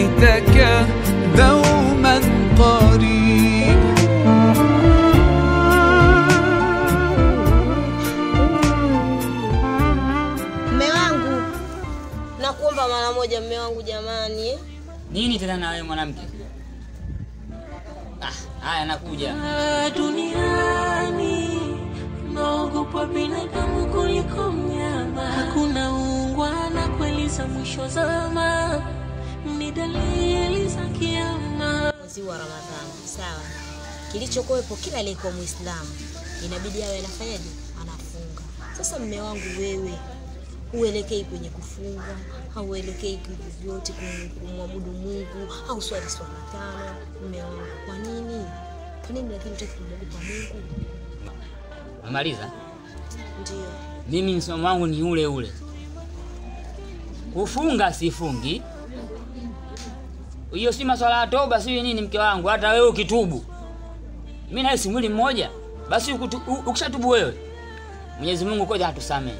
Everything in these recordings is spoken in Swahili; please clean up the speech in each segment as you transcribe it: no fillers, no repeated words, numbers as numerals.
ليتك دوما قريب. Mme wangu, nakuomba mara moja mme wangu jamani. Nini tena na wewe mwanamke? Ah, haya nakuja. Duniani naogopa binadamu kuliko mnyama. Hakuna ungwana kweli za mwisho zama, ni dalili za kiyama. Mwezi wa Ramadhani, sawa. Kilichokuwepo kila aliyekuwa Muislamu inabidi awe anafanyaje? Anafunga. Sasa mme wangu wewe huelekei kwenye kufunga, hauelekei kivyovyote kumwabudu Mungu, au swali swala tano. Mme wangu, kwa nini? Kwa nini lakini hutaki kumwogopa Mungu? Umemaliza? Ndio. Mimi msimamo wangu ni ule ule. Kufunga sifungi. Hiyo si maswala ya toba, si nini mke wangu, hata wewe ukitubu. Mimi na wewe si mwili mmoja. Basi ukishatubu wewe, Mwenyezi Mungu koja atusamee.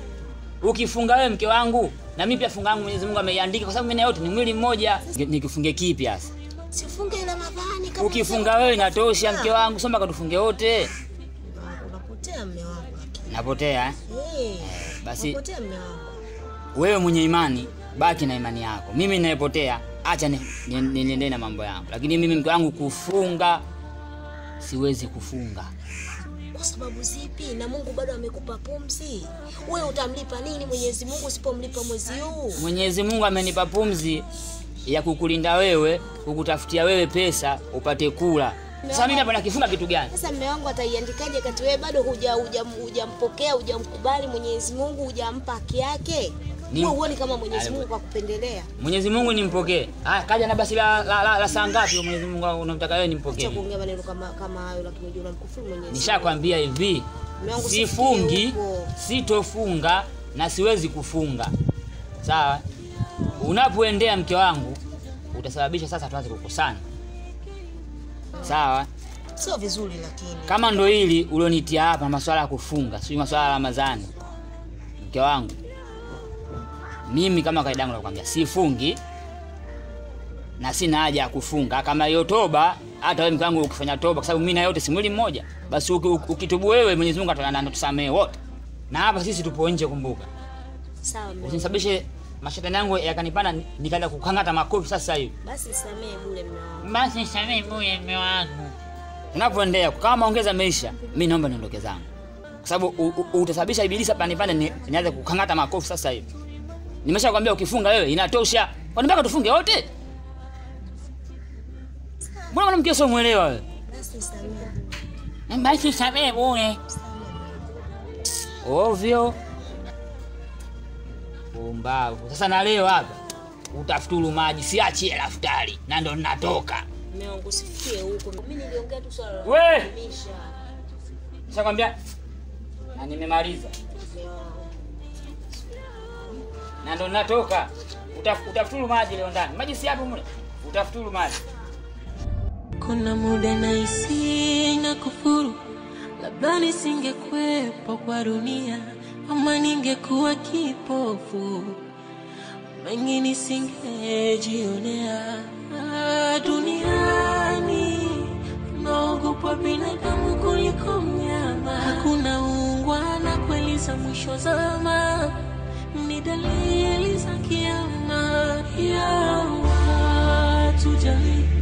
Ukifunga wewe mke wangu, na mimi pia funga yangu Mwenyezi Mungu ameiandika kwa sababu mimi na yote ni mwili mmoja. Nikifunge kipi sasa? Sifunge Ramadhani kama ukifunga wewe inatosha mke wangu, soma katufunge wote. Unapotea mme wangu lakini. Napotea eh? Eh. Basi unapotea mme wangu. Wewe mwenye imani, baki na imani yako. Mimi ninayepotea, acha niendelee na mambo yangu. Lakini mimi mke wangu kufunga siwezi kufunga. Kwa sababu zipi? Na Mungu bado amekupa pumzi. Wewe utamlipa nini Mwenyezi Mungu usipomlipa mwezi huu? Mwenyezi Mungu amenipa pumzi ya kukulinda wewe, kukutafutia wewe pesa upate kula. Sasa mimi hapa nakifunga kitu gani? Sasa mume wangu ataiandikaje kati wewe bado hujampokea, hujamkubali Mwenyezi Mungu, hujampa haki yake? Wewe huoni kama Mwenyezi Mungu kwa kupendelea? Mwenyezi Mungu nimpokee. Ah, kaja na basi la saa ngapi Mwenyezi Mungu unamtaka wewe nimpokee? Acha kuongea maneno kama hayo, lakini unajua unamkufuru Mwenyezi Mungu. Nishakwambia hivi, sifungi, sitofunga na siwezi kufunga. Sawa? Unapoendea mke wangu utasababisha sasa tuanze kukosana. Sawa? Sio vizuri lakini. Kama ndo hili ulionitia hapa masuala ya kufunga, sio masuala ya Ramadhani. Mke wangu, mimi kama kaida yangu nakwambia sifungi na sina haja ya kufunga. Kama hiyo toba, hata wewe mke wangu ukifanya toba, kwa sababu mimi na yote si mwili mmoja, basi ukitubu wewe Mwenyezi Mungu atatusamehe wote. Na hapa sisi tupo nje, kumbuka. Sawa. Usinisababishe mashetani yangu yakanipanda nikaenda kukangata makofi sasa hivi. Basi samehe bure mume wangu. Basi samehe bure mume wangu. Unapoendea kama ongeza maisha, mimi naomba niondoke zangu. Kwa sababu utasababisha ibilisi hapa nipande nianze kukangata makofi sasa hivi. Nimeshakwambia ukifunga wewe inatosha. Kwani mpaka tufunge wote? Mbona mwanamke sio muelewa wewe? Basi samehe. Basi samehe bure. Ovyo. Pumbavu. Sasa na leo hapa utafuturu maji, siachi elfu tano na ndo ninatoka. Mume wangu usifikie huko. Mimi niliongea tu swala la kuhamisha. Nishakwambia na nimemaliza. Na ndo ninatoka. Utafuturu maji leo ndani. Maji si hapo mle. Utafuturu maji. Kuna muda nahisi na kufuru, labda nisingekuwepo kwa dunia, ama ningekuwa kipofu, mengi nisingejionea. Duniani naogopa binadamu kuliko mnyama. Hakuna ungwana kweli za mwisho zama, ni dalili za kiyama. Ya Allah tujalie.